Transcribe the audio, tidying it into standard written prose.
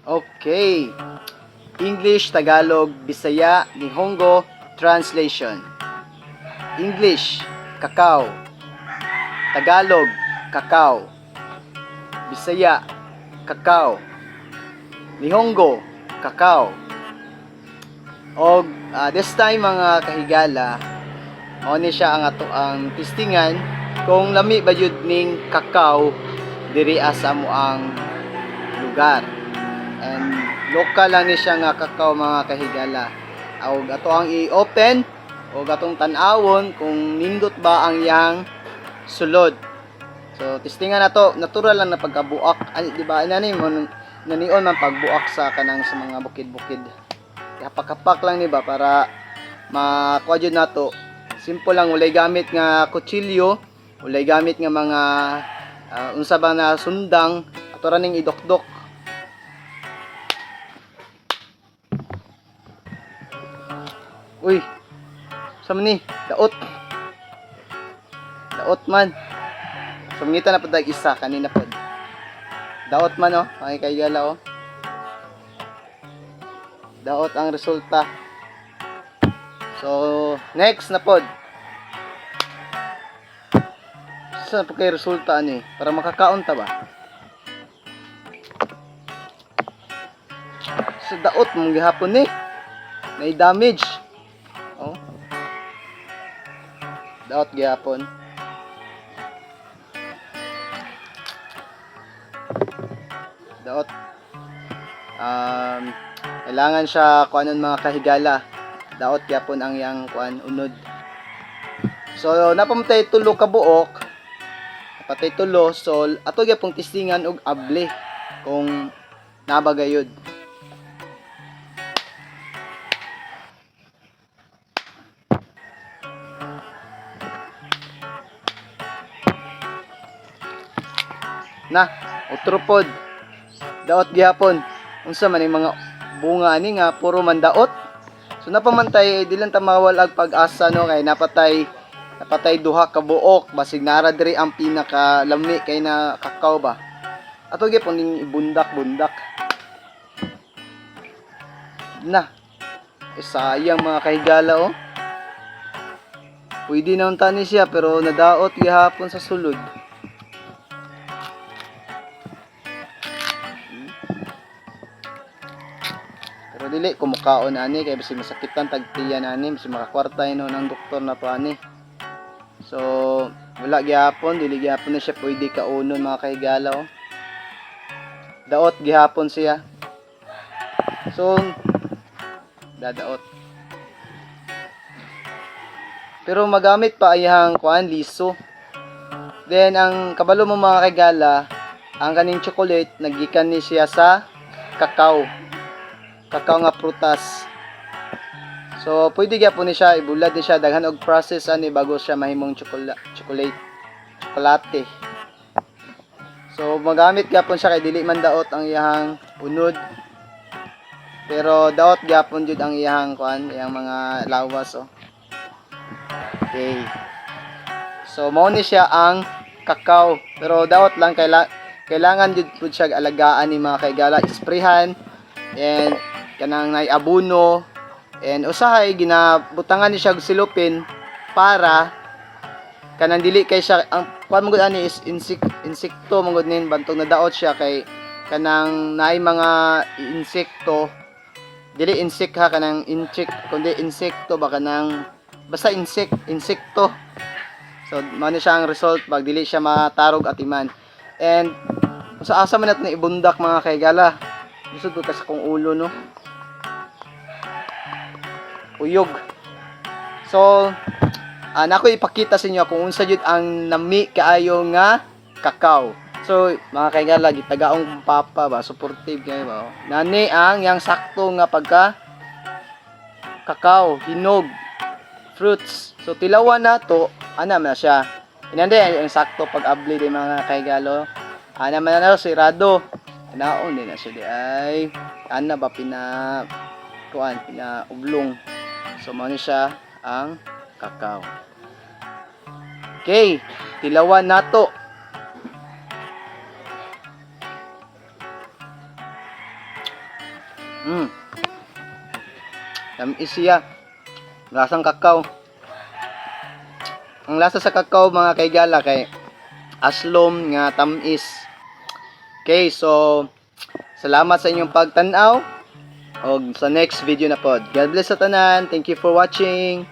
Okay. English, Tagalog, Bisaya, Nihongo, translation. English, cacao. Tagalog, cacao. Bisaya, cacao. Nihongo, cacao. Og this time, mga kahigala, mao ni siya ang ato ang testingan kung lami ba jud ning cacao diri sa amoang lugar. And local lang ni siya nga cacao, mga kahigala. Og ato ang i-open og atong tan-awon kung nindot ba ang iyang sulod. So testingan nato, natural lang na pagkabuak, ay, di ba? Inani mo nanion man pagbuak sa kanang sa mga bukid-bukid. Hapak-hapak lang ni ba para makuha jud nato. Simple lang, walay gamit nga kutsilyo, walay gamit nga mga unsa ba na sundang, ato ra ning idokdok. Uy. Sa man ni? Daot. Daot man. Sumngita na pud tag isa kanina pod. Daot man oh, mga kaigala oh. Daot ang resulta. So, next na pod. Sa po kay resulta ani para makakaon ta ba? Sa daot mong gihapon ni. Nay damage. Oh. Daot gihapon. Daot. Kailangan siya kuanon, mga kahigala. Daot gyapon ang yang kuan unod. So napamatay tulo ka buok. Napatay tulo, so ato gyapon testingan og able kung naba gayud. Na, otro pod. Daot gihapon. Unsa man yung mga bunga ani nga puro man daot. So napamantay, di lang ta mawal ag pag-asa no, kay napatay napatay duha ka buok, basig nara diri ang pinaka lami kay na kakao ba. Ato gyapon ning ibundak-bundak. Na. Eh, sayang, mga kahigala oh. Pwede na unta ni siya pero nadaot gihapon sa sulod. Pero dili kumukaon ani kay bisig masakitan tagtiyan ani, bisig makakwarta no ng doktor na to ani. So wala gihapon, dili gihapon na siya pwede kaunon, mga kahigala oh. Daot gihapon siya. So dadaot. Pero magamit pa ayang kuan liso. Then ang kabalo mo, mga kahigala, ang kaning chocolate nagikan ni siya sa kakao. Kakao nga prutas. So pwede gyapon ni siya ibulad ni siya, daghan og process ani bago siya mahimong chocolate chocolate tsokolate. So magamit gyapon siya kay dili man daot ang iyahang unod. Pero daot gyapon jud ang iyahang kuan, iyang mga lawas oh. Okay. So mao ni siya ang kakao. Pero daot lang kailangan jud pud siya alagaan ni, mga kaigala, isprehan and kanang nay abono and usahay ginabutangan ni siya og silupin para kanang dili kay siya ang kuan man gud ani is insect, insekto man gud nin bantog nadaot siya kay kanang naay mga insekto, dili insect ha, kanang insect kundi insekto ba, kanang basta insect, insekto. So mao ni siya ang result pag dili siya matarog atiman. And sa asa man natin ibundak, mga kaigala, gusto ko sa kong ulo no, uyog. So nako ipakita sa inyo kung unsa jud ang nami kaayo nga kakao. So mga kaigala, gitagaong papa ba, supportive kayo ba oh. Nani ang yang sakto nga pagka kakao hinog fruits. So tilawan nato, ana man na siya. Inande ang sakto pag abli di, mga kaigalo. Ana man na sirado. Naon din na siya di ay ana ba pina kuan pina ublong. So mao ni siya ang kakao. Okay, tilawan nato. Tamis siya. Lasang kakao. Ang lasa sa kakao, mga kaigala, kay aslom nga tamis. Okay, so salamat sa inyong pagtan-aw og sa next video na pod. God bless sa tanan. Thank you for watching.